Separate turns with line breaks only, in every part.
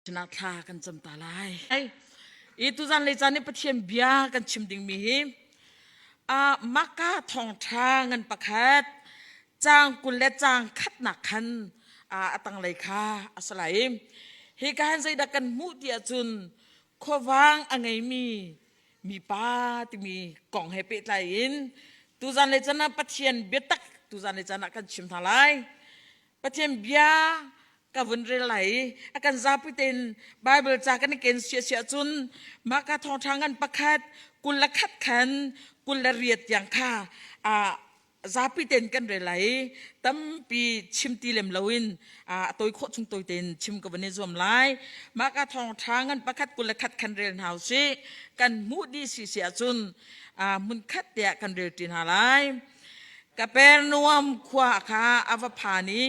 Sinah thla kan cam ta lai. I tuzan lei caan i Pathian bia kan chim dingmi hi Maka thawngṭha ngan pakhat caang 20 le caang khatnak khan a tanglei kha a si lai. Hi ka han zeidah kan hmuh ti ahcun khuavang a ngeimi mipa timi kong he pehtlai in tuzan lei caan ah Pathian biatak tuzan lei caan ah kan chim hna lai. Pathian bia ka vun rel lai i a kan zapi tein Bible ca kan i ken sia sia cun mah ka thawngṭha ngan pakhat 21 khan 28 tiang kha a zapi tein kan rel lai i tampi chim ti lem loin a tawi khawh chung tawi tein chim ka van i zuam lai. Mah ka thawngṭha ngan pakhat 21 khan rel hna usih. Kan hmuh dih si si ahcun hmun khat tiah kan rel ṭi hna lai. Kapernaum khua kha a va phan i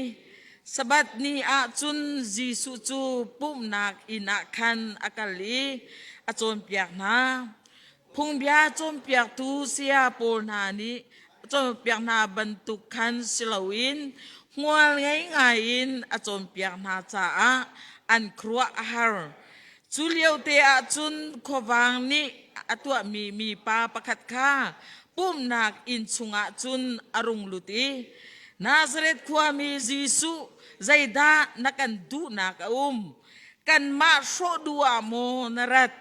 Sabbath ni ah cun Jesuh cu pumhnak inn ah khan a kal i a cawnpiak hna. Phungbia cawnpiaktu saya pawl hna nih cawnpiak hna bantuk khan si loin hmual ngei ngaiin a cawnpiak hna caah an khuaruah a har. Cu lio te ah cun khuavang nih a tuahmi mipa pakhat kha pumhnak inn chungah cun a rung lut i Nazareth khuami Jesuh zeidah na kan duhnak a um? Kanmah hrawh duh ah maw na rat?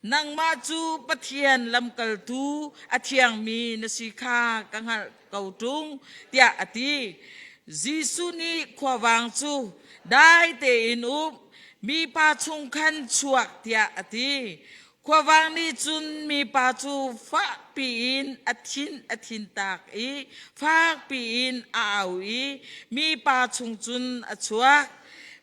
Nangmah cu Pathian lamkaltu a thiangmi na si kha ka hngalh ko ṭung, tiah a ti. Jesuh nih khuavang cu dai tein um, mipa chung khan chuak tiah a ti. Khuavang nih cun mipa cu fakpi in a thin a thintak i fakpi in a au i mipa chung cun a chuak.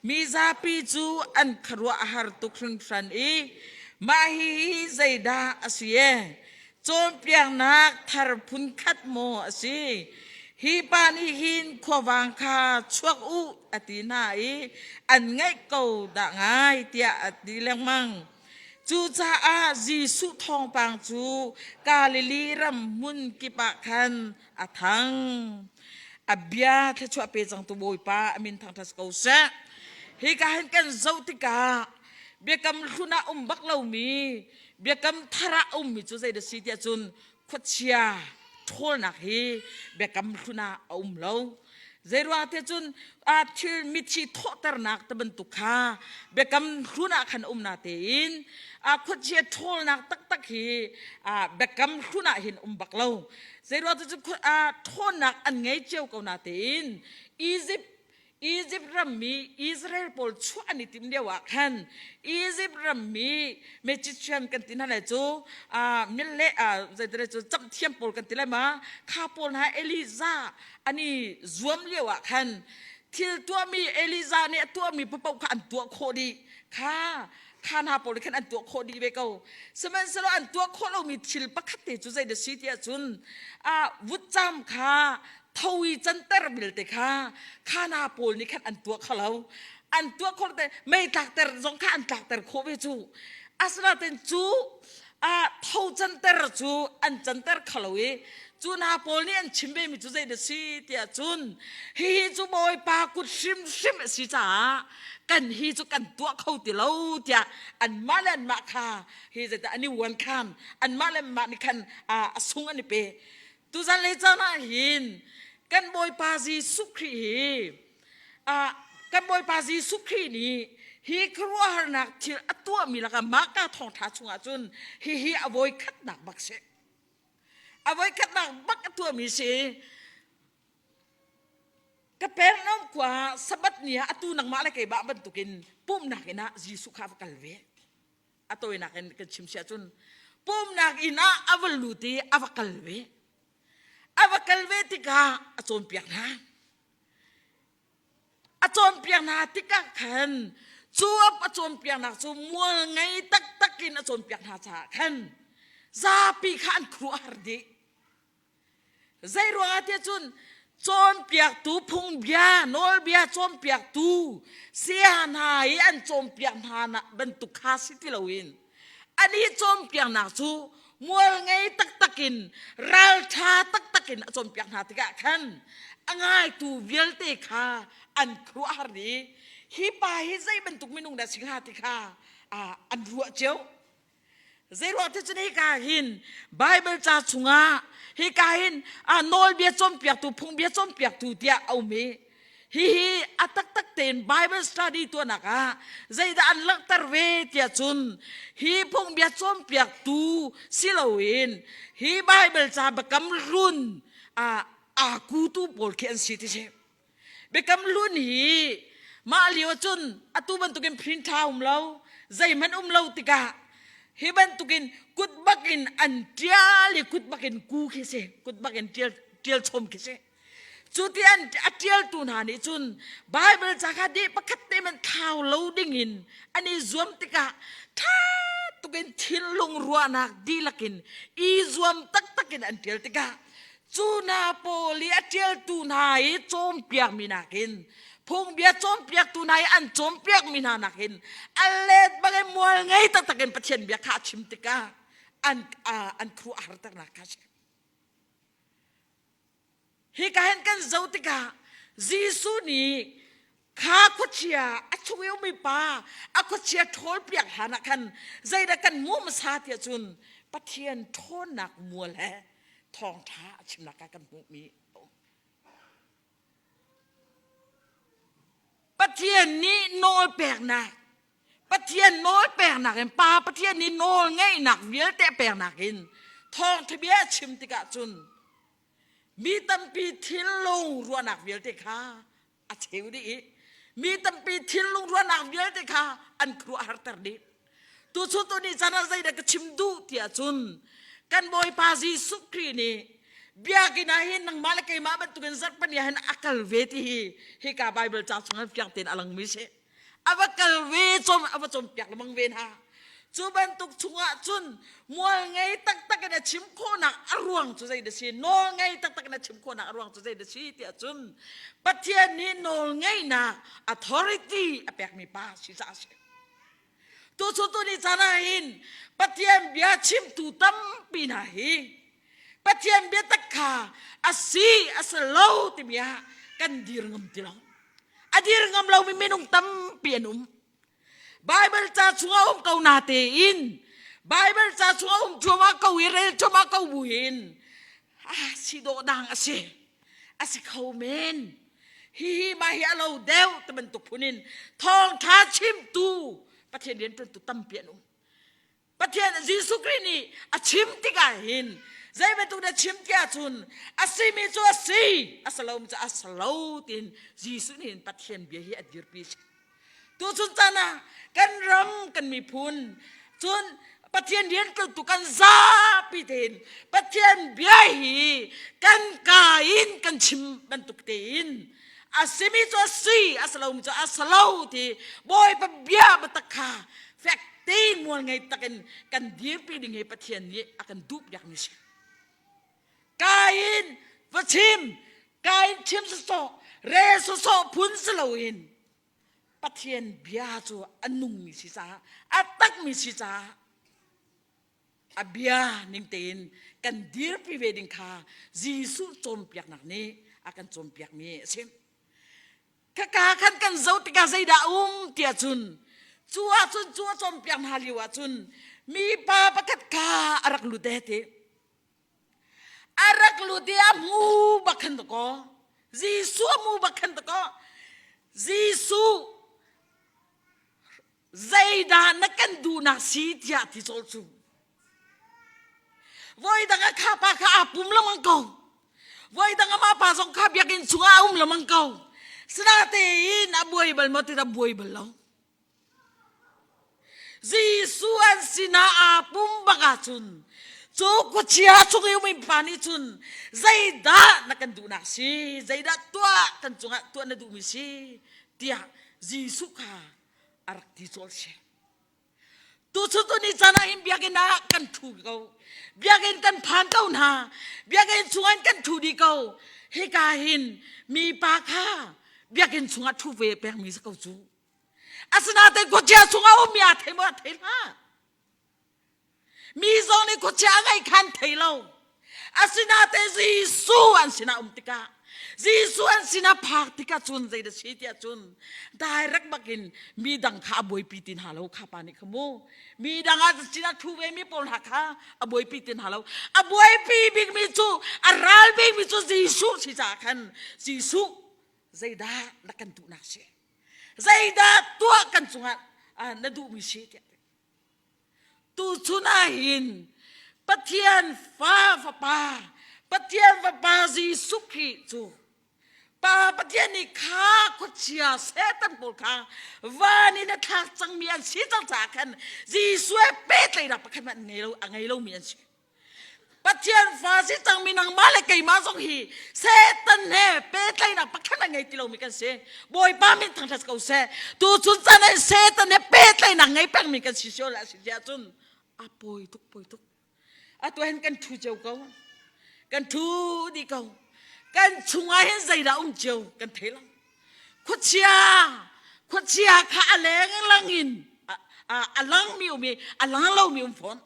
Mi zapi cu an khuaruah a har tuk hringhran i mah hihi zeidah a si e? Cawnpiaknak thar phunkhat maw a si? Hi pa nih hin khuavang kha chuak u a ti hna i an ngaih ko dah ngai tiah a ti lengmang. Cucaah Jesuh thawngpang cu Galilee ram hmun kip ah khan a thang. A bia thluachuah pe cangtu Bawipa a min thangṭhat ko seh. Hika hin kan zoh tikah biakam hlun ah um bak lomi biakam thar ah ummi cu zei dah si tiah cun khuachia ṭhawlnak hi biakam hlun ah a um lo. Zeiruang te cun a thil mithi thawhternak te bantuk kha biakam hlun ah khan um na tein a khuachia ṭhawlnak taktak hi biakam hlun ah hin um bak lo. Zeiruang te cun ṭhawnnak an ngei cio ko na tein Egypt Egypt rammi Israel pawl chuah an i timh lio ah khan Egypt rammi magician kan ti hna lai cu mille zeitile cu camhthiam pawl kan ti lai ma kha pawl hna Elijah an i zuam lio ah khan thil tuahmi Elijah nih a tuahmi paoh kha an tuah khawh dih kha kha hna pawl nih khan an tuah khawh dih ve ko sihmanhsehlaw an tuah khawh lomi thil pakhat te cu zei dah si tiah cun vutcam kha tho i canter belte kha khana pawl nih khan an tuah kho lo an tuah kho te mei tlakter zong kha an tlakter khawh ve cu asinain cu a tho canter cu an canter kho lo i cu hna pawl nih an chim ve mi cu zei dah si tiah cun hihi cu bawipa kut hrimhrim a si caah kan hi cu kan tuah kho ti lo tiah anmah le anmah kha hi zeidah an i uan khan anmah le anmah nih khan a sung an i pe Tuzan le caan ah hin kan Bawipa Jesuh Khrih hi kan Bawipa Jesuh Khrih nih hi khuaruahharnak thil a tuahmi lakah Marka thawngṭha chungah cun hihi a voikhatnak bak si. A voikhatnak bak a tuahmi si. Kapernaum khua Sabbath ni ah atu nangmah le keimah bantukin pumhnak inn ah Jesuh kha a va kal ve. A tawinak in kan chim siah cun pumnak inn ah a va lut i a va kal ve. A va kal ve tikah a cawnpiak hna. A cawnpiak hna tikah khan cu a cawnpiaknak cu mual ngei taktak in a cawnpiak hna caah khan zapi kha an khuaruahhar dih. Zeiruangah tiah cun cawnpiaktu phungbia nawlbia cawnpiaktu saya hna i an cawnpiak hna bantuk kha si ti loin anih cawnpiaknak cu mual ngei taktak in ralṭha taktak in a cawnpiak hna tikah khan a ngaitu vialte kha an khuaruahhar i. Hi pa hi zei bantuk minung dah si hnga ti kha an ruah cio. Zeiruah ti cun hika hin Bible ca chungah hika hin nawlbia cawnpiaktu phungbia cawnpiaktu tiah a um i hihi a taktak tein Bible study tuahnak ah zeidah an langhter ve tiah cun hi phungbia cawnpiaktu si loin hi Bible ca biakam hlun aa kutu pawl khi an si ti si. Biakam hlun hi mah lio cun atu bantukin print ṭha um lo, zeihmanh um lo tikah hi bantukin kut bakin an ṭial i kut bakin ku khi si, kut bakin ṭial, ṭial chom khi si. Cu ti an a ṭialtu hna nih cun Bible ca kha deh pakhat te man thlau lo dingin an i zuam tikah ṭha tukin thinlung ruahnak dihlak in i zuam taktak in an ṭial tikah Cu hna pawl i a ṭialtu hna i cawnpiakmi nakin phungbia cawnpiaktu hna i an cawnpiakmi hna nakin a let bangin mual ngei taktak in Pathian bia kha a chim tikah an an khuaruah a harternak kha a si. Hika hin kan zoh tikah Jesuh nih kha khuachia a chung i ummi pa a khuachia ṭhawlpiak hlan ah khan zeidah kan hmuh hmasa tiah cun Pathian ṭhawnnak mual he thawngṭha a chimnak ah kan hmuhmi a um. Pathian nih nawl peknak Pathian nawl peknak in Pa Pathian nih nawl ngeihnak vialte peknak in thawngṭha bia a chim tikah cun mi tampi thinlung ruahnak vialte kha a cheu dih i mi tampi thinlung ruahnak vialte kha an khuaruahharter dih. Tuchun tu ni caan ah zeidah ka chim duh tiah cun kan Bawipa Jesuh Khrih nih biakinn ah hin nangmah le keimah bantukin zarhpini ah hin a kal ve ti hi hika Bible ca chungah fiang tein a langmi si. A va kal ve cawm a va cawnpiak lengmang ve hna. Cu bantuk chungah cun mual ngei taktak in a chim khawhnak a ruang cu zei dah si? Nawl ngei taktak in a chim khawhnak a ruang cu zei dah si tiah cun Pathian nih nawl ngeihnak authority a pekmi pa si caah a si. Tuchun tu ni caan ah hin Pathian bia chimtu tampi hna hi Pathian biatak kha a si a si lo timi ah kan dir ngam ti lo. A dir ngam lomi minung tampi an um. Bible ca chungah um ko na tein Bible ca chungah um cuahmah ko i rel cuahmah ko bu hin ah si dawh dang a si. A si kho men. Hihi mah hi a lo deuh ti bantuk phun in thawngṭha chimtu Pathian rianṭuantu tampi an um. Pathian Jesuh Khrih nih a chim tikah hin zei bantuk na chim tiah cun a simi cu a si a si lomi cu a si lo tiin Jesuh nih hin Pathian bia hi a dirpi. Tuchun caan ah kan ram kan miphun cun Pathian rianṭuantu kan zapi tein Pathian bia hi kan ka in kan chim bantuk tein a simi cu a si a si lomi cu a si lo ti Bawipa bia biatak kha fek tein mual ngei takin kan dirpi ding hi Pathian nih a kan duh piakmi si. Kain va chim kain chim sawsawh rel sawsawh phun si loin Pathian bia cu a nungmi si caah a takmi si caah a bia ning tein kan dirpi ve ding kha Jesuh cawnpiaknak nih a kan cawnpiakmi a si. Khaka khan kan zoh tikah zeidah a um tiah cun cu ahcun cu a cawnpiak hna lio ahcun mipa pakhat kha a rak lut e ti. A rak lut i a hmu bak khan dakaw. Jesuh a hmu bak khan dakaw. Jesuh zeidah na kan duhnak si tiah ti cawl cu. Voi dang ah kha pa kha aa pum lengmang ko. Voi dang amah pa zong kha biakinn chungah a um lengmang ko. Sinatein a buai bal maw ti dah buai bal lo. Jesuh an sinah aa pum bak ahcun cu khuachia chung i ummi pa nih cun zeidah na kan duhnak si zeidah tuah kan cungah tuah na duhmi si tiah Jesuh kha a rak ti cawl si. Tuchun tu ni caan ah hin biakinn ah kan ṭhu ko. Biakinn kan phan ko hna. Biakinn chungah kan ṭhu dih ko. Hika hin mipa kha biakinn chungah ṭhu ve pengmi si ko cu. Asinain khuachia chungah ummi aa thei maw? Aa thei hlah. Mi zong nih khuachia a ngeih khan thei lo. Asinain Jesuh an sinah um tikah. Jesuh an sinah phak tikah cun zei dah si tiah cun direct bakin mi dang kha a buaipi ti hna lo kha pa nih kha mu. Mi dang ah sinah thu ve mi pawl hna kha a buaipi ti hna lo. A buaipi bikmi cu a ral bikmi cu Jesuh si caah khan Jesuh zeidah na kan duhnak si? Zeidah tuah kan cungah na duhmi si tiah Tuchun ah hin Pathian fa fapa Pathian fapa Jesuh Khrih cu Pa Pathian nih kha khuachia Satan pawl kha van in a thlak cangmi an si cang caah khan Jesuh he pehtlaihnak pakhat hmanh ngei lo a ngei lomi an si. Pathian fa si cangmi nangmah le keimah zong hi Satan he pehtlaihnak pakhat a ngei ti lomi kan si. Bawipa min thangṭhat ko seh. Tu chun caan ah Satan he pehtlaihnak ngei pengmi kan si sio le si ahcun a pawi tuk pawi tuk. Atu hin kan ṭhu cio ko. Kan ṭhu dih ko. Kan chungah hin zeidah um cio kan thei lo. Khuachia khuachia kha a leng lang in a langmi um i a lang lomi um fawn.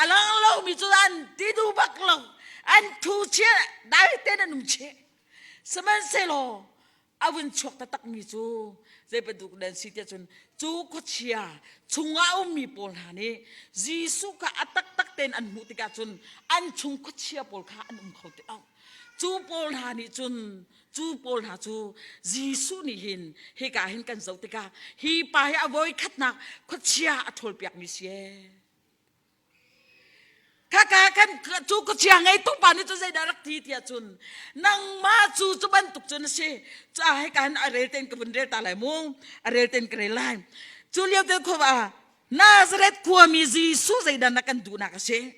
A lang lomi cu an ti duh bak lo. An thu chia dai tein an um chih. Sihmanhsehlaw a vun chuak taktakmi cu zei bantuk nan si tiah cun cu khuachia chungah a ummi pawl hna nih Jesuh kha a taktak tein an hmuh tikah cun an chung khuachia pawl kha an um kho ti lo. Cu pawl hna nih cun cu pawl hna cu Jesuh nih hin hika hin kan zoh tikah hi pa hi a voi khatnak khuachia a ṭhawlpiakmi si ee. Khaka kan cu khuachia ngeitu pa nih cun zeidah rak ti tiah cun nangmah cu cu bantuk cun a si. Cu ah hika hin a rel tein ka vun rel ta lai mu. A rel tein ka rel lai. Cu lio te khua ah Nazareth khuami Jesuh zeidah na kan duhnak a si?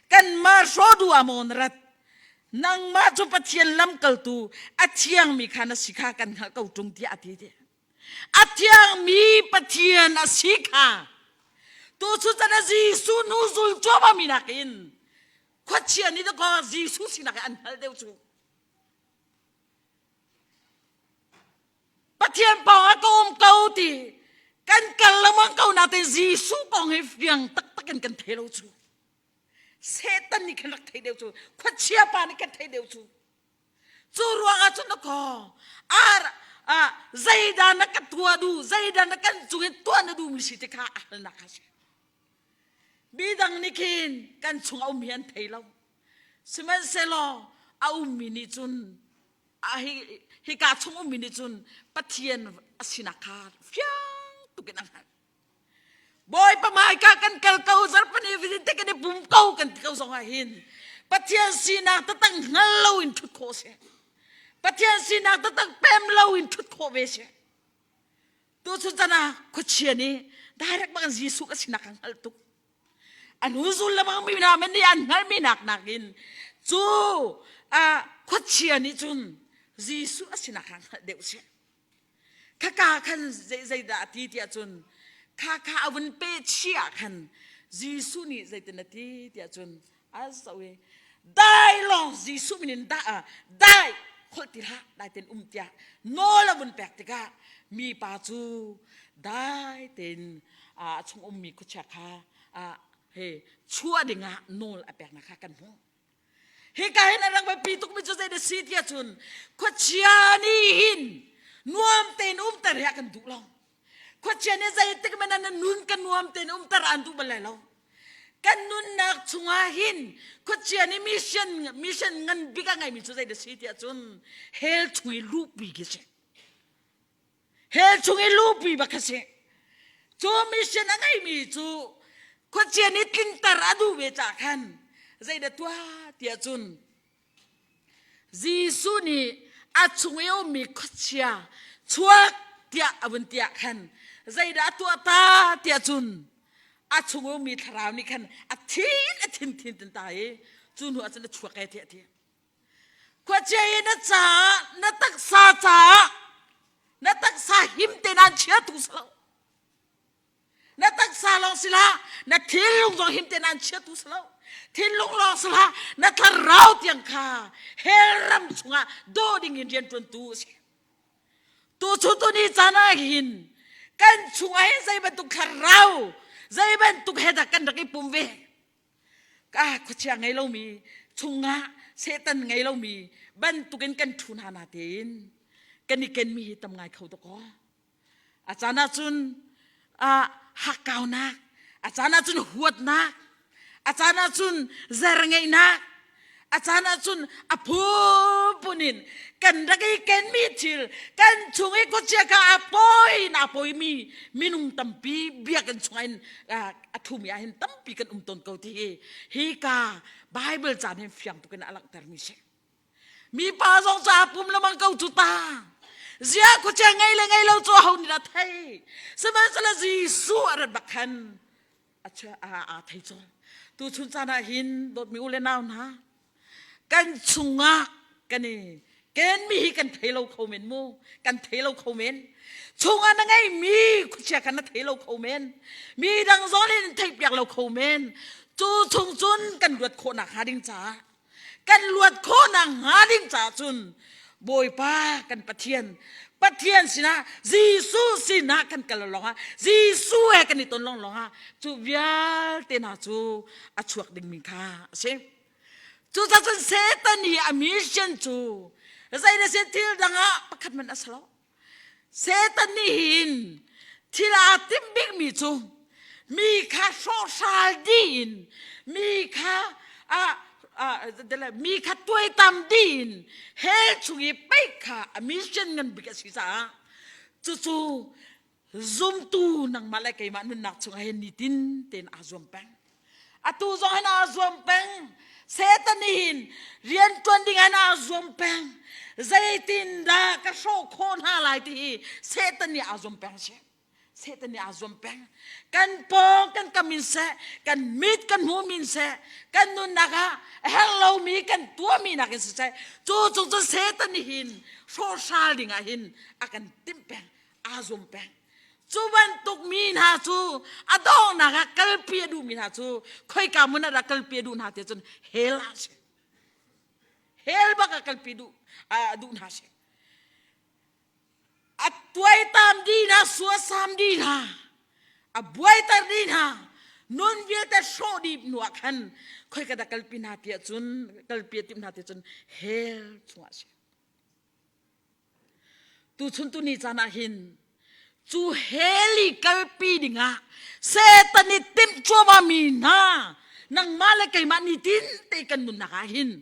Kanmah hrawh duh ah maw na rat? Nangmah cu Pathian lamkaltu a thiangmi kha na si kha kan hngalh ko ṭung tiah a ti. A thiangmi Pathian a si kha tuchun chan ah Jesuh hnu zul cuahmahmi nakin khuachia nih dakaw Jesuh sinak hi an hngalh deuh cu. Pathian pawng ah ka um ko ti kan kal lengmang ko nain Jesuh kong hi fiang taktak in kan thei lo cu. Satan nih khan rak thei deuh cu khuachia pa nih khan thei deuh cu cu ruangah cun kaw ar zeidah na ka tuah duh zeidah na kan cung i tuah na duhmi si ti kha a halnak kha si midang nih khin kan chung a um hi an thei lo sihmanhsehlaw a ummi nih cun hika chung ummi nih cun Pathian a sinak kha fiang tukin a hngalh Bawipa hmaika kan kal ko zarhpini te kan i pum ko kan ti ko zong ah hin Pathian sinak taktak hngal lo in ṭhut khawh si. Pathian sinak taktak pem lo in ṭhut khawh ve si. Tu chun chan ah khuachia nih direct bang Jesuh ka sinak ka hngalh tuk. An zul lemang mi hna men nih an hngalhmi nak nakin cu khuachia nih cun Jesuh a sinak kha hngalh deuh si. Khaka khan zeidah a ti tiah cun kha kha a vun pe chih ah khan Jesuh nih zeitin a ti tiah cun a zoh i dai lawng Jesuh min in dah dai holh ti hlah dai tein um tiah nawl a vun pek tikah mipa cu dai tein a chung ummi khuachia kha he chuah dingah nawl a peknak kha kan hmuh. Hika hin a rak biapi tukmi cu zei na si tiah cun khuachia nih hin nuam tein umter hi a kan duh lo. Khuachia nih zeitik hmanh ah na nun ka nuam tein umter aan duh bal lai lo. Kan nunnak chungah hin khuachia nih mission mission ngan bik a ngeimi cu zei na si tiah cun hell chung i luhpi khi si. Hell chung i luhpi bak kha si. Cu mission a ngeimi cu khuachia nih tlinter a duh ve cah khan zeidah tuah tiah cun Jesuh nih a chung i ummi khuachia chuak tiah a vun tiah khan zeidah a tuah ta tiah cun a chung i ummi thlarau nih khan a thin a thin thin tin ta i cu hnu ah cun a chuak e tiah a ti. Khuachia hi na caah na taksa caah na taksa him tein an chiatu si lo. Na taksa lawng si hlah, na thinlung zong him tein an chiatu si lo. Thinlung lawng si hlah, na thlarau tiang kha hell ram chungah daw ding in rian ṭuantu a si. Tuchun tuni caan ah hin kan chungah hin zei bantuk thlarau, zei bantuk he dah kan rak i pum ve? Ka khuachia ngei lomi chungah Satan ngei lomi Bantukin kan ṭhu hna na tein kan i kenmi hi tam ngai kho dawkaw. A caan ahcun hakkaunak, a caan ahcun huatnak, a caan ahcun zerngeihnak, a caan ahcun a phunphun in kan rak i kenmi thil kan chung i khuachia kha a pawi in a pawimi minung tampi biakinn chungah in a thumi ah hin tampi kan um tawn ko ti hi hi ka Bible caan hin fiang tuk in a langhtermi si. Mi pa zong cu aa pum lamang ko cu ta. Zia khuachia ngei le ngei lo cu aho nih dah thei. Sihmanhsehlaw Jesuh a rat bak khan a aa thei cawn. Tuchun caan ah hin dawtmi u le nau hna kan chungah kan i kenmi hi kan thei lo kho men mu kan thei lo kho men chungah na ngeimi khuachia kha na thei lo kho men mi dang zong nih theih piak lo kho men cu chung cun kan luat khawhnak hnga ding caah kan luat khawhnak hnga ding caah cun Bawipa kan Pathian Pathian sinah Jesuh sinah kan kal lawng ah Jesuh he kan i ton lawng lawng ah cu vialte hna cu a chuak dingmi kha a si. Cucaah cun Satan hi a mission cu zei na si thil dang ah pakhat man a si lo. Satan nih hin thil aa timh bikmi cu mi kha hrawhhral dih in mi kha mi kha tuaitam dih in hell chung i paih kha a mission ngan bik a si caah cucu zumtu nangmah le keimah nunnak chungah hin nitin tein aa zuam peng. Atu zong hin aa zuam peng. Satan nih hin rian ṭuan ding hin aa zuam peng. Zeitindah ka hrawh khawh hna lai ti hi Satan nih aa zuam peng si. Satan nih aa zuam peng. Kan pawng kan kam in seh, kan mit kan hmu min seh, kan nunnak ah a herh lomi kan tuahmi nakin siseh, cu cung cun Satan nih hin hrawhhral ding ah hin a kan timh peng, aa zuam peng. Cu bantuk mi hna cu a donghnak ah kalpi a duhmi hna cu khoika hmun ah dah kalpi a duh hna ti cun hell ah si. Hell bak ah kalpi duh a duh hna si. A tuaitam dih hna, suasam dih hna, a buaiter dih hna, nun vialte hrawh dih hnu ah khan khoika dah kalpi hna ti ahcun kalpi a timh hna ti cun hell chungah si. Tuchun tuni caan ah hin cu hell i kalpi dingah Satan i timh cuahmahmi hna nangmah le keimah nitin te kan nunnak ah hin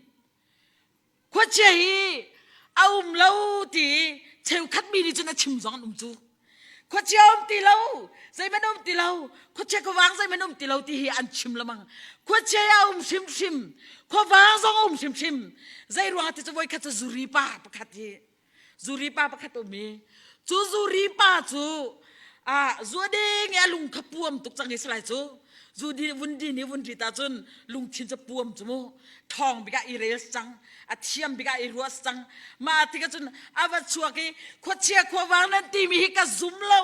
khuachia hi a um lo ti cheukhat mi nih cun a chim zong an um cu. Khuachia um ti lo, zeihmanh um ti lo, khuachia khuavang zeihmanh um ti lo ti hi an chim lamang. Khuachia a um hrimhrim, khuavang zong a um hrimhrim. Zei ruang ti cu voikhat cu zuri pa pakhat hi zuri pa pakhat um i cu zuri pa cu ah zu ding i a lung kha puam tuk cang i salai cu zu di vun di ni vun ri ta cun lungthin cu puam cu mu thawng bik ah i rel cang a thiam bik ah i ruat cang mah tikah cun a va chuak i khuachia khuavang nan timi hi ka zum lo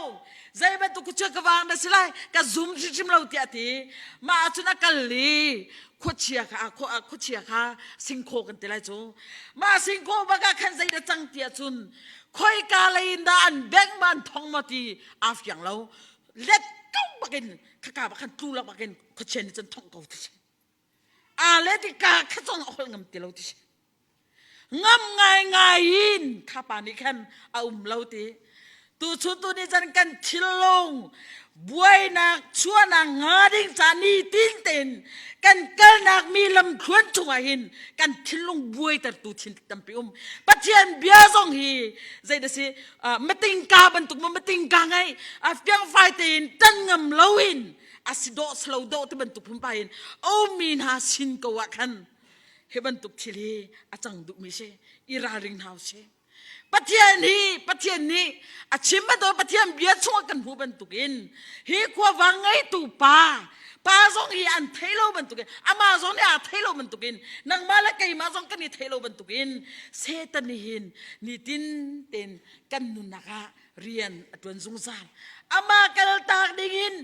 zei bantuk khuachia khuavang na si lai ka zum hrimhrim lo tiah a ti mah ah cun a kal i khuachia kha khuachia kha singkhaw kan ti lai cu mah singkhaw bak ah khan zei dah cang tiah cun khoika lei in dah an bengh ma an thong ma ti aa fiang lo let ko bakin khaka bak khan tlu lo bakin khuachia nih cun thongh ko ti si aa le ti ka kha zong a holh ngam ti lo ti si ngam ngaingai in kha pa nih khan a um lo ti tuchun tu nih cun kan thinlung buainak chuahnak nga ding ca ni tin tein kan kalnak mi lamthluan chungah hin kan thinlung buaitertu thin tampi um pathian bia zong hi zei da si matingka bantuk ma matingka ngai fiangfai tein tan ngam loin a si dawh slo dawh ti bantuk phunphai in omi hna sin ko ah khan hi bantuk thil hi a cang duhmi si i ralring hna usih Pathian hi Pathian nih a chim bantuk Pathian bia chungah kan hmuh bantukin hi khuavang ngeitu pa pa zong hi an thei lo bantukin amah zong nih aa thei lo bantukin nangmah le keimah zong kan i thei lo bantukin Satan nih hin nitin ten kan nunnak ah rian a ṭuan zungzal. Amah kaltak dingin,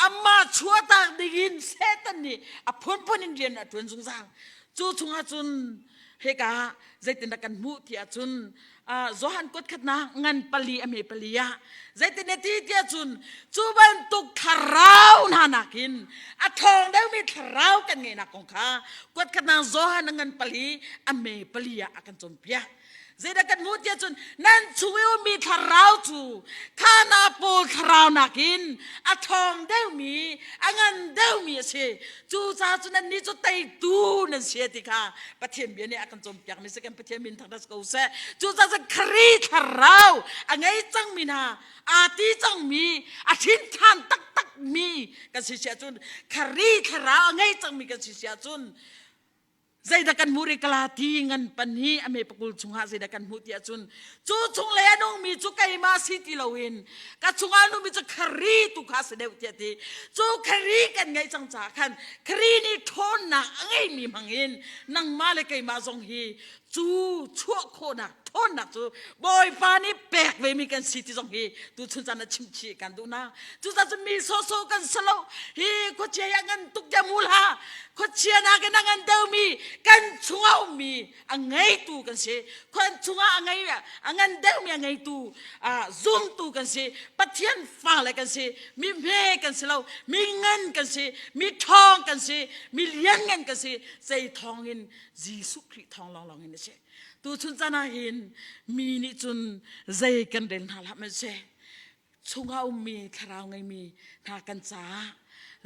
amah chuahtak dingin Satan nih a phunphun in rian a ṭuan zungzal. Cu chungah cun hika zeitindah kan hmuh ti ahcun. Johan kuat khatnak ngan pali a me pali ah zeitin ne ti tiah cun cu bantuk thlarau hna nakin a ṭhawng deuhmi thlarau kan ngeihnak kong kha kuat khatnak Johan a ngan pali a me pali ah a kan cawnpiak. Zeidah kan hmuh tiah cun nan chung i ummi thlarau cu khana pawl thlarau nakin a ṭhawng deuhmi a ngan deuhmi a si. Cucaah cun nannih cu teitu nan si ti kha Pathian bia nih a kan cawnpiakmi si kan Pathian min thangṭhat ko seh. Cucaah cun Khrih thlarau a ngei cangmi hna aa ti cangmi a ṭhin ṭhan taktakmi kan si si ahcun Khrih thlarau a ngei cangmi kan si si ahcun Zeidah kan hmuh rih Galati ngan pan hi a me pakul chungah zeidah kan hmuh ti ahcun cu chung lei a nungmi cu keimah si ti loin ka chungah a nungmi cu Khrih tu kha si deuh tiah ti cu Khrih kan ngeih cang caah khan Khrih nih ṭhawnnak a ngeimi hmangin nangmah le keimah zong hi cu chuah khawhnak ṭhawnnak cu Bawipa nih pek ve mi kan si ti zong hi tu chun caan ah chim chih kan duh na cucaah cun mi sawsawh kan si lo hi khuachia hi a ngan tuk tiah mul ha khuachia nakin a ngan deuhmi kan chungah ummi a ngeitu kan si khuan chungah a ngei a ngan deuhmi a ngeitu zumtu kan si Pathian fale kan si mi hme kan si lo mi ngan kan si mi ṭhawng kan si mi lianngan kan si zei thawng in Jesuh Khrih thawng lawnglawng in a si tuchun caan ah hin mi nih cun zei kan rel hna hlah hmanhseh chungah ummi thlarau ngeimi hna kan caah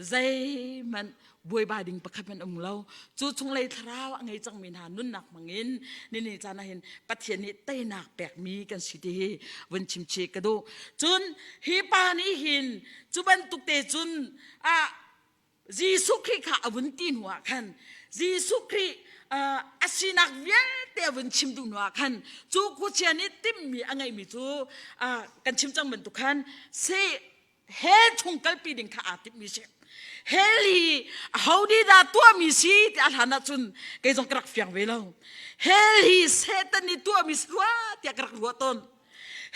zeihmanh buaibai ding pakhat hmanh um lo cu chunglei thlarau a ngei cangmi hna nunnak hmangin nini caan ah hin Pathian nih teinak pekmi kan si ti hi vun chim chih ka duh cun hi pa nih hin cu bantuk te cun a Jesuh Khrih kha a vun ti hnu ah khan Jesuh Khrih a sinak vialte a vun chim duh hnu ah khan cu khuachia nih timhmi a ngeihmi cu kan chim cang bantuk khan se hell chung kalpi ding kha aa timhmi si. Hell hi aho nih dah tuahmi si ti a hlan ahcun kei zong ka rak fiang ve lo. Hell hi Satan nih tuahmi si rua tiah ka rak ruah tawn.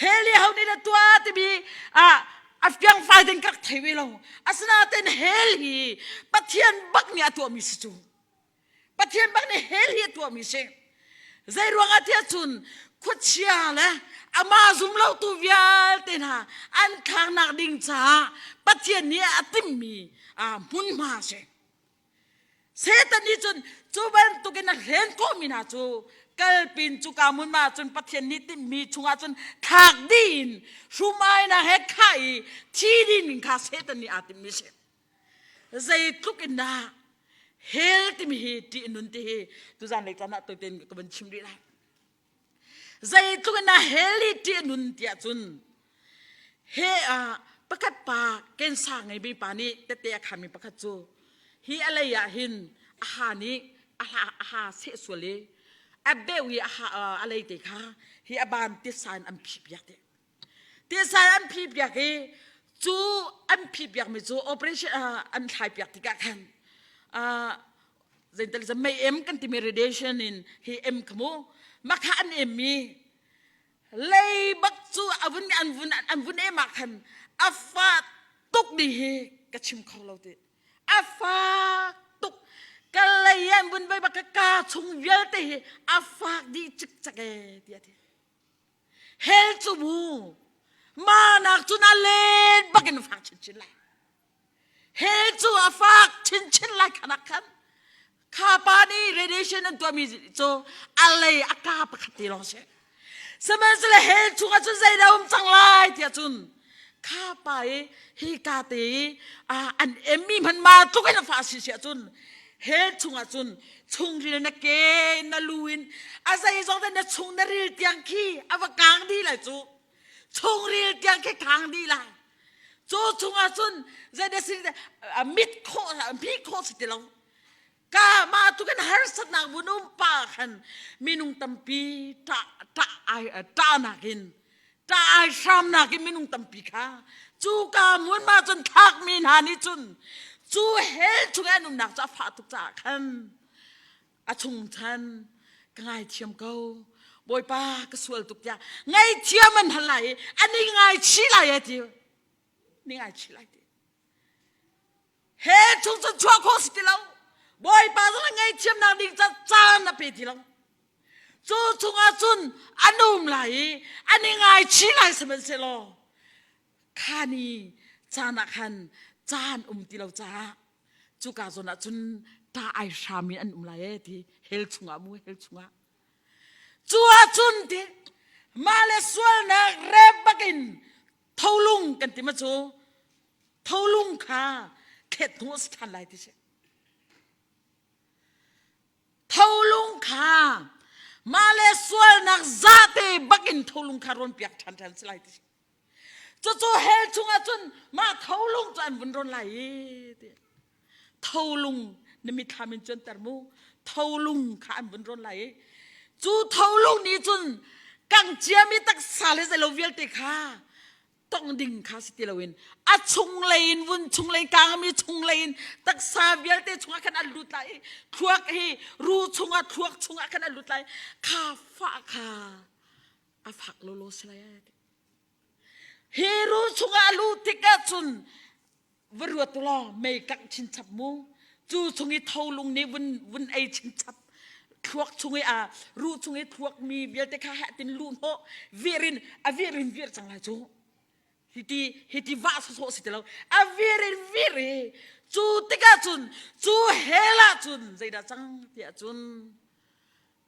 Hell hi ho nih dah tuah timi ah a fiangfai ding ka rak thei ve lo. Asinain hell hi Pathian bak nih a tuahmi si cu. Pathian bak nih hell hi a tuahmi si. Zei ruangah tiah cun khuachia le amah zumlotu vialte hna an thlaknak ding caah Pathian nih a timhmi hmunhma a si. Satan nih cun cu bantukin a hlen khawhmi hna cu kalpin cuka hmun ah cun Pathian nih timhmi chungah cun thlak dih in hrumainak he khah i thi ding kha Satan nih aa timhmi a si. Zeitluk in dah hell timi hi ṭih nun ti hi tuzan lei caan ah toiten ka van chim rih lai. Zeitluk in dah hell hi ṭih nun tiah cun he ah pakhat pa kensa ngeimi pa nih tette a khanmi pakhat cu hi a lei ah hin a ha nih a ha a ha seh sual i a beu i a ha a lei te kha hi a ban titsa in an phih piak te titsa an phih piak i cu an phih piakmi cu operation an thlai piak tikah khan zeital mei em kan timi radiation in hi em kha mu makha an em mi lei bak cu a vun an vun an vun em ah khan a fa tuk ni hi ka chim kho lo ti a fak tuk ka lei an vun vai bak ka ka chung vialte hi a fak dih cikcek e ti a ti hell cu mu ma nak cu na len bakin fak chinchin lai Hell cu a fak chinchin lai khanak khan kha pa nih radiation an tuahmi cu a lei a ka pakhat te lawng si. Sihmanhsehlaw hell chungah cun zeidah um cang lai tiah cun kha pa i hi ka te i an emmi hmanh ma tluk in a fah si si ahcun hell chungah cun chungril na ke na lu in a zeizong te na chung na ril tiang khi a va kang dih lai cu chungril tiang khi kang dih lai Cu chungah cun zeidah si mit khawh mi khawh si ti lo. Ka mah tu kan harsatnak vun um pa khan minung tampi ṭah ṭah ai ṭahnak in ṭah ai hramnak in minung tampi kha cu ka hmun ma cun thlakmi hna nih cun cu hell chung an umnak cu a fah tuk caah khan a chung chan ka ngaithiam ko bawipa ka sual tuk tiah ngaithiam an hal lai i an i ngaichih lai e ti ni ngaichih lai ti he chung cun chuah khawh si ti lo bawipa zong ngaithiamnak ding ca caan a pe ti lo. Cu chungah cun an um lai i an i ngaichih lai sihmanhsehlaw kha ni caan ah khan caan um ti lo caah cuka zawn ah cun ṭah ai hram in an um lai ee ti hell chungah mu hell chungah cu ah cun ti mah le sualnak rep bakin tholung kan ti ma cu tholung kha thlet hnu a si ṭhan lai ti si. Tholung kha mah le sualnak zate bakin tholung kha rawn piak ṭhan ṭhan si lai ti. Cucu hell chungah cun mah tholung cu an vun rawn lai i ti. Tholung na mithlam in cuanter mu. Tholung kha an vun rawn lai i cu tholung nih cun kang ciami taksa le zeilo vialte kha tong ding kha si ti loin a chunglei in vun chunglei kangmi chunglei in taksa vialte chungah khan an lut lai i thluak hi ru chungah thluak chungah khan an lut lai kha fah kha a fak lolo si lai hi ru chungah a luh tikah cun va ruat law mei kangh chinchap mu cu chung i tholung nih vun vun ei chinchap thluak chung i a ruh chung i thluak mi vialte kha heh tin luh hnawh vir in a vir in vir cang lai cu hiti hiti vah sawsawh si ti lo a vir in vir i cu tikah cun cu hell ah cun zeidah cang tiah cun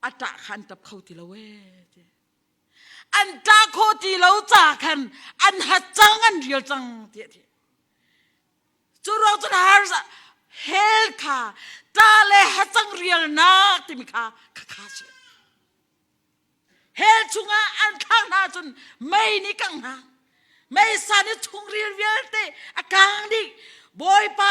a ṭah kha an ṭap kho ti lo ee ti An ṭah khawh ti lo ca khan an hat cang an rial cang ti a ti. Cu ruang cun har hell kha ṭah le hacang rialnak timi kha khakha si. Hell chungah an thlak hna cun mei nih kang hna. Meisa nih chungril vialte a kang dih. Bawipa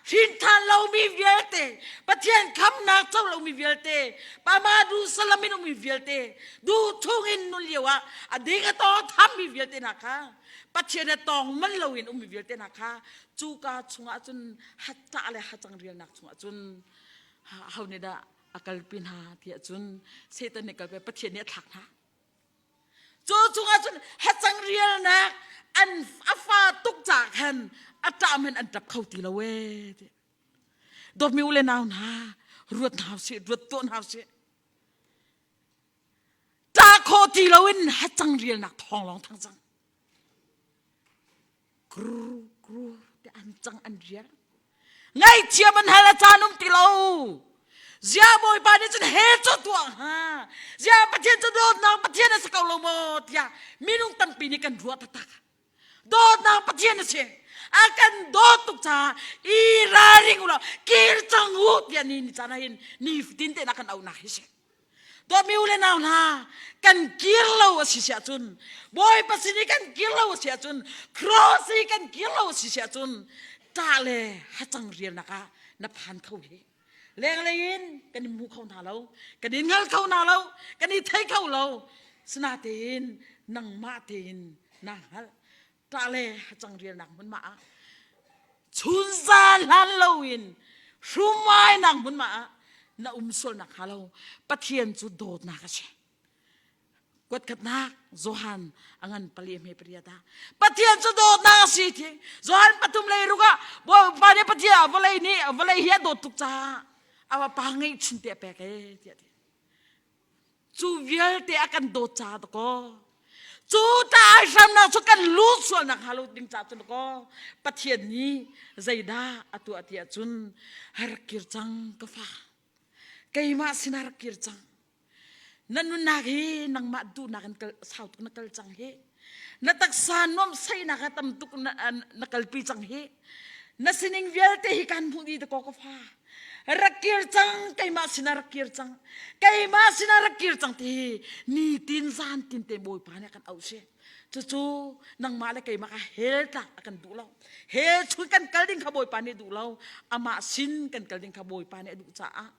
hrinthan lomi vialte, Pathian khamnak co lomi vialte, Pama du salam in ummi vialte, du chung in nun lio ah a ding a tawng thammi vialte hna kha, Pathian a tawng man loin ummi vialte hna kha, cuka chungah cun hattah le hacang rialnak chungah cun ho nih dah a kalpi hna tiah cun Satan nih kalpi Pathian nih a thlak hna. Cu chungah cun hacang rialnak an a fa tuk ca khan a ṭah men an ṭap kho ti lo ee. Dawtmi u le nau hna, ruat hna usih, ruat tuah hna usih. Ṭah khawh ti loin hacang rialnak thawng lawng thang cang. Kru kru te an cang an rial. Ngaihthiam an hal a caan um ti lo. Zia Bawipa nih cun he cu tuah hnga. Zia Pathian cu dawtnak Pathian a si ko lo maw tiah minung tampi nih kan ruah taktak. Dawtnak Pathian a si. A kan dawt tuk caah i ralring u law kir cang u tiah ni ni caan ah hin nifatin te na kan auhnak hi si. Dawtmi u le nau hna, kan kir lo a si siah cun, Bawipa sin i kan kir lo a si ahcun, cross i kan kir lo a si siah cun, ṭah le hacang rialnak ah na phan kho hi. Lenglei in kan in hmu kho hna lo, kan in hngal kho hna lo, kan i thei kho lo. Sinatein nangmah tein naa hngalh. Ṭah le hacang rialnak hmunhma ah chunzan hlan loin hrumainak hmunhma ah na um sualnak hnga lo Pathian cu dawtnak a si. Kuatkhatnak Johan a ngan pali hme pariat ah Pathian cu dawtnak a si ti Johan pathum lei ruk ah Bawipa nih Pathian vawlei nih vawlei hi a dawt tuk caah a pa ngeihchun te a pek e tiah ti. Cu vialte a kan dawt ca dakaw. Cu ta hramnak cu kan lut sualnak hnga lo ding ca cun dakaw. Pathian nih zeidah a tuah ti ahcun rak kir cang ka fa. Keimah sinah rak kir cang. Na nunnak hi nangmah duhnak in kal sau tuk na kal cang hi. Na taksa nuamhsaihnak ah tam tuk na, na kalpi cang hi. Na sining vialte hi kan hmuh dih dakaw ka fa. Rak kir cang, keimah sinah rak kir cang. Keimah sinah rak kir cang ti nitin zan tin te Bawipa nih a kan auh si. Cucu nangmah le keimah kha hell tlak a kan duh lo. Hell chung kan kal ding kha Bawipa nih duh lo. Amah sin kan kal ding kha Bawipa nih a duh caah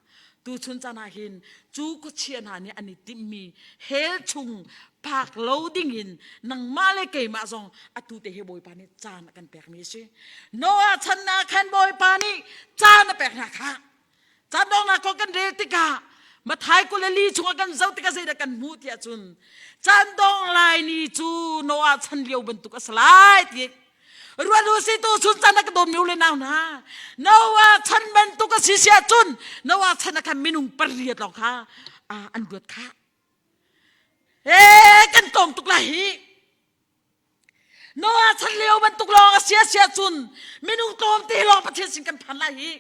tuchun caan ah hin cu khuachia hna nih an i timhmi hell chung phak lo dingin nangmah le keimah zong atu te hi Bawipa nih caan a kan pekmi a si. Noah chan ah khan Bawipa nih caan a pek hna kha. Caan donghnak kong kan rel tikah Mathai 22 chungah kan zoh tikah zeidah kan hmuh tiah cun caan dong lai ni cu Noah chan lio bantuk a si lai ti Ruat u si tu chun chan a ka dawm le nau hna. Noah chan bantuk a si si ahcun Noah chan ah khan minung pariat lawng kha a. An luat khah. Ee kan tlawm tuk lai hi. Noah chan lio bantuk lawng a sia sia cun minung tlawm te lawng Pathian sin kan phan lai hi.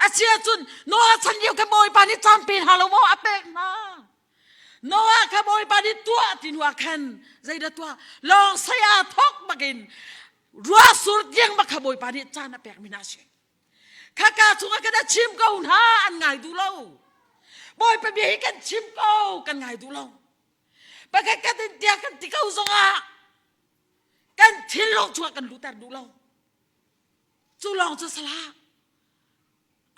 A sia cun Noah chan lio kha Bawipa nih caan pe hna lo maw a pek hna. Noah kha Bawipa nih tuah ti hnu ah khan zeidah tuah lawng sei aa thawk bakin ruah sur tiang bak kha Bawipa nih caan a pek mi hna si. Khaka chungah kan a chim ko hna an ngai duh lo. Bawipa bia hi kan chim ko kan ngai duh lo. Pakhat khat in tiah kan ti ko zongah kan thinlung chungah kan luhter duh lo. Cu lawng cu salah.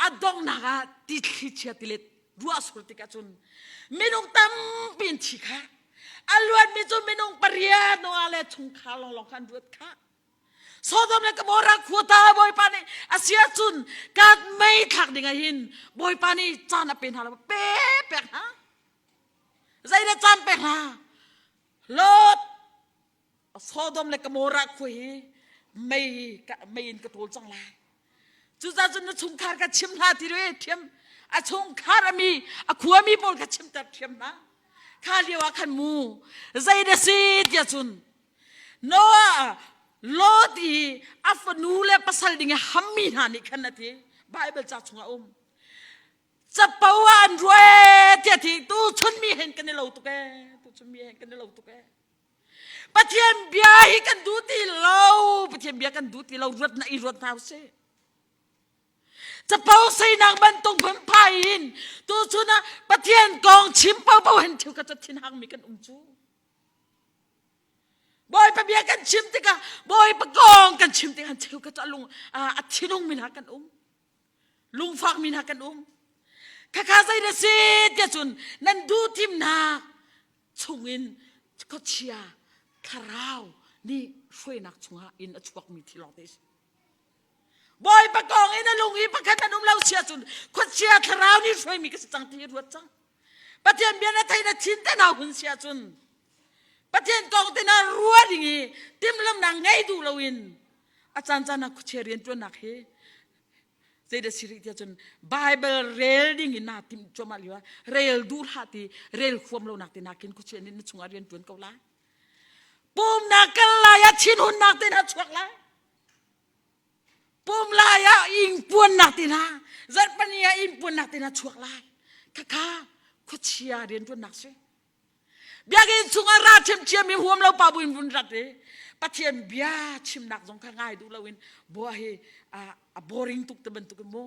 A donghnak ah ti thlichia tilet ruah sur tikah cun minung tampi in thi kha a luatmi cu minung pariat Noah le chungkhar lawnglawng kha an luat kha. Sodom le Gomorrah khua ta Bawipa nih a si ahcun kat mei thlak ding ah hin Bawipa nih caan a pe hna lo pe pek hna. Zeidah caan pek hna? Lot Sodom le Gomorrah khua hi mei mei in ka ṭawl cang lai. Cucaah cun na chungkhar ka chim hna ti re ṭhiam. A chungkhar a mi a khuami pawl ka chimter ṭhiam hna. Kha lio ah khan mu zei dah si tiah cun Noah Lot i a fanu le pasal ding i hammi hna nih khan a ti. Bible ca chungah a um. Capo ah an ruah ee tiah ti tu chun mi hen kan i lo tuk ee tu chun mi hen kan i lo tuk ee Pathian bia hi kan duh ti lo Pathian bia kan duh ti lo ruat na i ruat hna usih capo seinak bantuk phunphai in tu chun ah Pathian kong chim popo hen thil ka thin hang mi kan um cu Bawipa bia kan chim tikah Bawipa kong kan chim tikah cheu ka lung a thinung mi hna kan um lungfak mi hna kan um khakha zei na si tiah cun nan duh thimnak chungin khuachia thlarau nih hruainak chungah in a chuakmi thil lawng te si Bawipa kong in a lung i pakhat an um lo sia cun khuachia thlarau nih hruaimi ka si cang ti hi ruat cang Pathian bia na thei na thin te nau hun sia cun Pathian kong te na rua ding i timhlamnak ngei duh loin a caan caan ah khuachia rianṭuannak hi zeidah si rih tiah cun Bible rel ding in naa timh cuahmah lio ah rel duh hlah ti rel huam lo nak te nakin khuachia nih na chungah rian ṭuan ko lai pumnak kal lai ah thinhunnak te hna chuak lai pum lai ah ingpuannak te hna zarhpani ah ingpuannak te hna chuak lai khakha khuachia rianṭuannak si Biakinn chungah ra ṭhiamṭhiam i huam lo pa buin vun rat i Pathian bia chimnak zong kha ngai duh loin bua hi a boring tuk te bantuk in mu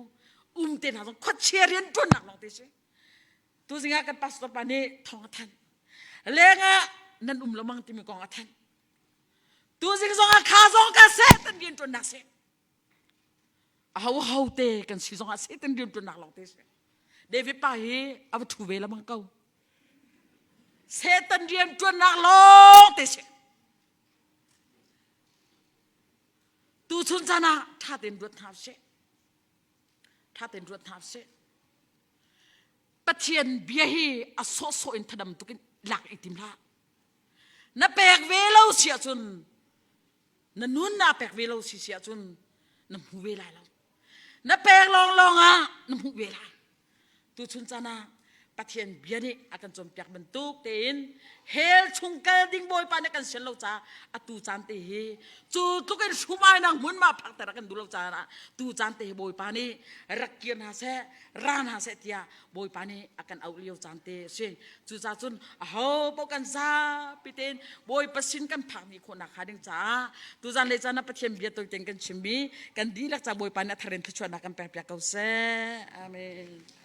um te hna zong khuachia rian ṭuannak lawng te si. Tuzing ah kan pastor pa nih thawng a thanh. Lengah nan um lo mang timi kong a thanh. Tuzing zong ah kha zong ka seh tan rian ṭuannak si. Aho ho te kan si zong ah Satan rian ṭuannak lawng te si. David pa hi a va ṭhu ve lamang ko. Satan rian ṭuannak lawng te si. Tuchun caan ah ṭha tein ruat hna usih. Ṭha tein ruat hna usih. Pathian bia hi a sawhsawh in thadam tuk in lak i tim hlah. Na pek ve lo si ahcun na nun naa pek ve lo si si ahcun na hmu ve lai lo na pek lawnglawng ah na hmuh ve lai tuchun caan ah Pathian bia nih a kan cawnpiak bantuk tein hell chung kal ding Bawipa nih kan sian lo caah atu caan te hi cu tluk in hrumainak hmun ma phakter a kan duh lo caah tu caan te hi Bawipa nih rak kir hna seh ra hna seh tiah Bawipa nih a kan auh lio caan te a si. Cucaah cun aho paoh kan zapi tein Bawipa sin kan phak dih khawh nakhnga ding caah tuzan le caan ah Pathian bia tawi tein kan chimmi kan dihlak ca Bawipa nih a thar in thluachuahnak kan pekpiak ko seh. Amen.